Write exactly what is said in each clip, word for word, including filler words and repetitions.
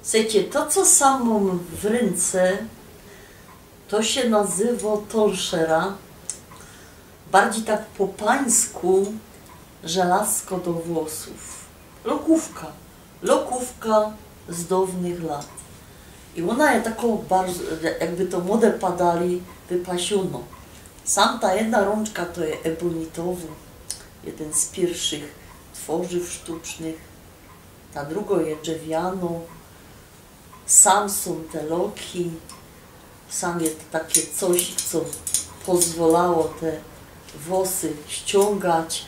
Sejcie, to, co sam mōm w rynce, to sie nazywo tolszera. Bardzij tak po pańsku żelazko do włosōw. Lokōwka. Lokōwka z downych lat. I ôna je tako bardzo, jakby to młode padali, wypasiōno. Sam ta jedna rōnczka to je ebōnitowo, jedyn z piyrwszych tworzyw sztucznych. Ta drugo je drzewiano. Sam sōm te loki. Sam je to takie coś, co pozwolało te włosy ściōngać,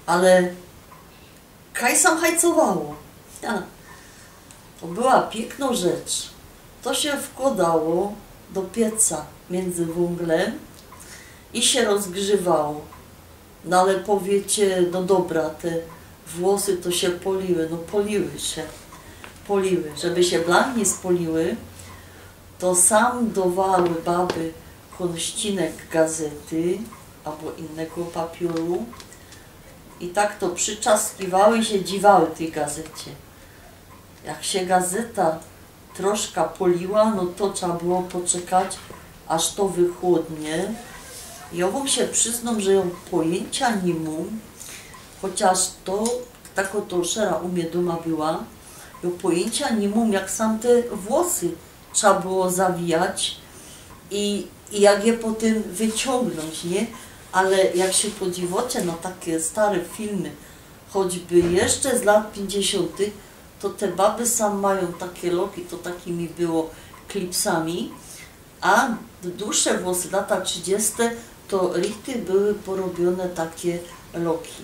ale kaj sam hajcowało. Ja. To była piykno rzecz. To sie wkłŏdało do pieca miyndzy wōnglym i sie rozgrzywało. No ale powiecie, no dobra, te włosy to sie poliły, no poliły sie, poliły. Żeby sie blank niy spoliły, to sam dowały baby kōnścinek gazety abo innego papiōru i tak to przyczaskiwały i sie dziwały tyj gazecie. Jak sie gazeta troszka poliła, no to trzeba było poczekać, aż to wychłodnie. Jŏ wōm sie prziznōm, że jŏ pojyńcia niy mōm, chociŏż to tako tolszera u mie dōma była, jŏ pojyńcia niy mōm, jak sam te włosy trzeba było zawijać i, i jak je potym wyciōngnōńć, niy? Ale jak sie podziwocie na take stare filmy, choćby jeszcze z lat piyńćdziesiōntych, to te baby sam majōm take loki, to takimi było klipsami, a dusze włosy, lata trzidzieste, to richtig były porobiyne take loki.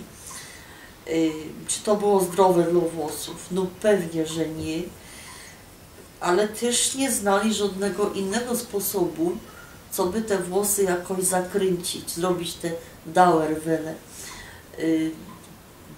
Y, czy to było zdrowe dlŏ włosōw? No pewnie, że niy. Ale tyż niy znali żŏdnego innego sposobu, co by te włosy jakoś zakryńcić, zrobić te dauerwelle. Y,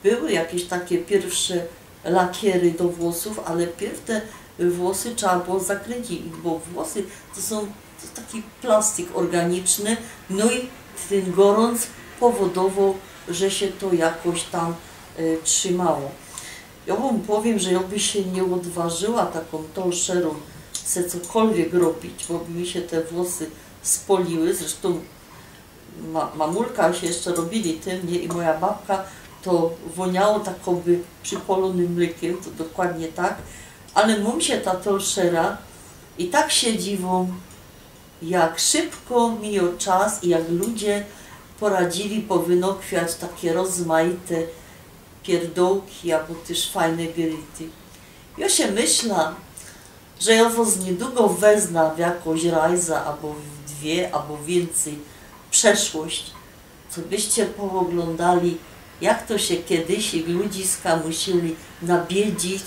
były jakeś take piyrwsze lakiery do włosōw, ale piyrw te włosy trzeba było zakryńcić, bo włosy to sōm, to taki plastyk ôrganiczny, no i tyn gorōnc powodowoł, że sie to jakoś tam, y, trzimało. Jŏ wōm powiym, że jŏ by sie niy ôdważyła takōm tolszerōm se cokolwiek robić, bo by mi sie te włosy spoliły. Zresztōm ma-, mamulka sie jeszcze robili tym, niy? I moja babka to wōniało tak, jakby przipolōnym mlykiym, to dokładnie tak. Ale mōm sie ta tolszera i tak sie dziwōm, jak szybko mijŏ czas i jak ludzie poradzili powynokwiać take rozmaite pierdołki abo tyż fajne gryty. Jŏ sie myśla, że jŏ wŏs niydługo wezna w jakŏś rajza, abo w dwie, abo wiyncyj przeszłość, co byście pooglōndali, jak to sie kedyś ludziska musieli nabiydzić,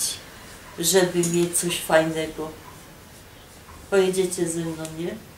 żeby mieć coś fajnego. Pojedziecie ze mnōm, niy?